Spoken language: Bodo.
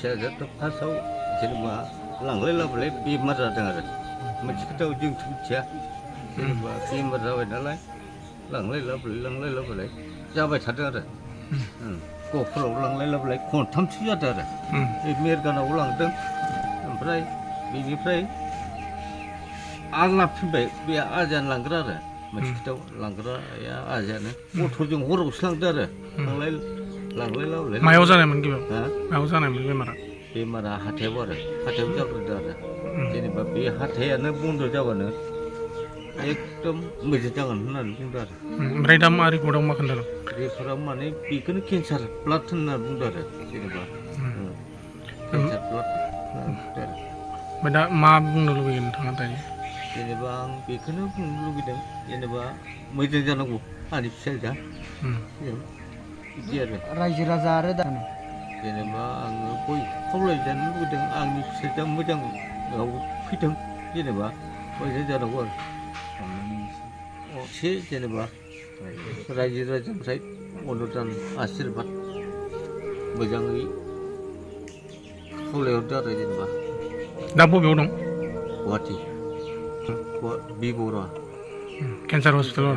फिसाजोथ' फार्स्टआव जेनेबा लांलाय लाबोलाय बेमार जादों आरो मोनसे खोथाखौ जों मिथिया जेनेबा बेमार जाबाय नालाय लांलाय लाबोलाय जाबाय थादों आरो गहपुराव लांलाय लाबोलाय खनथामसो जादों आरो बे मेरगानाव लांदों ओमफ्राय बेनिफ्राय आरो लाबोफिनबाय बे आजायानो लांग्रा आरो मोनसे खोथायाव लांग्राया आजायानो अट'जों हरावसो लांदों आरो लांलाय लाबोलाय मायाव जानायमोन गिबियाव मायाव जानायमोन बेमारा हाथायाव जाग्रोदों आरो जेनेबा बे हाथायानो बन्द' जाबानो एकदम मोजां जागोन होननानै बुंदों आरो ओमफ्राय दा मा रिपर्टआव मा खोन्थादों रिपर्टआव माने बेखौनो केन्सार ब्लाड होनना बुंदों आरो जेनेबा केन्सार ब्लाड ओमफ्राय दा मा बुंनो लुबैयो नोंथाङा दायो जेनेबा आं बेखौनो बुंनो लुबैदों जेनेबा मोजां जानांगौ आंनि फिसाजोआ बिदि आरो रायजो राजा आरो दा जेनेबा आङो बयखौ खावलायजानो लुबैदों आंनि फिसाजोआ मोजाङाव फैथों जेनेबा मोजां जानांगौ आरो एसे जेनेबा रायजो राजानिफ्राय अनुदान आशिर्बाद मोजाङै खावलायहरदो आरो जेनेबा दा बबेयाव दं गुवाहाटि बि बरुवा केन्सार हस्पिटालाव